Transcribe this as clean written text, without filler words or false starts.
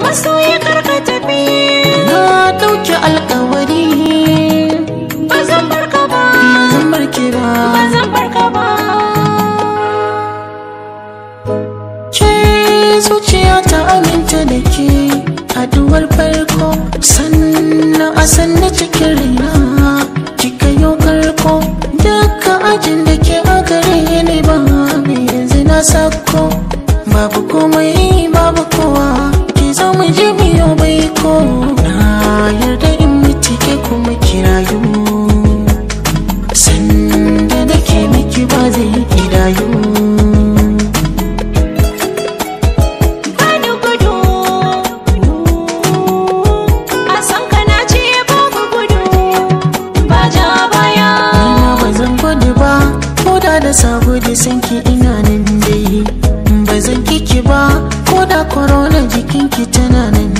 Masoyi karka tafi. Na ɗauki alƙawari, ba zan barka ba, ba zan barki ba, ba zan barka ba. Ke zuciya ta aminta da ke, haduwar farko, sannan a sanna cikin raina kika yo karko. Duka ajin da ke a gare ni ba yanzu na sako, babu komai babu kowa, ki zo mu je miyo baiko. Na yarda in mutu ke kuma kirayu, sanda nake miki ba zai kidayu. Bani gudu, a san ka na ce babu gudu, ba ja baya. Nima ba zan gudu ba, ko da da sabo da sanki ina nan dai. Ba zan kiki ba, ko da corona jikinki tana nan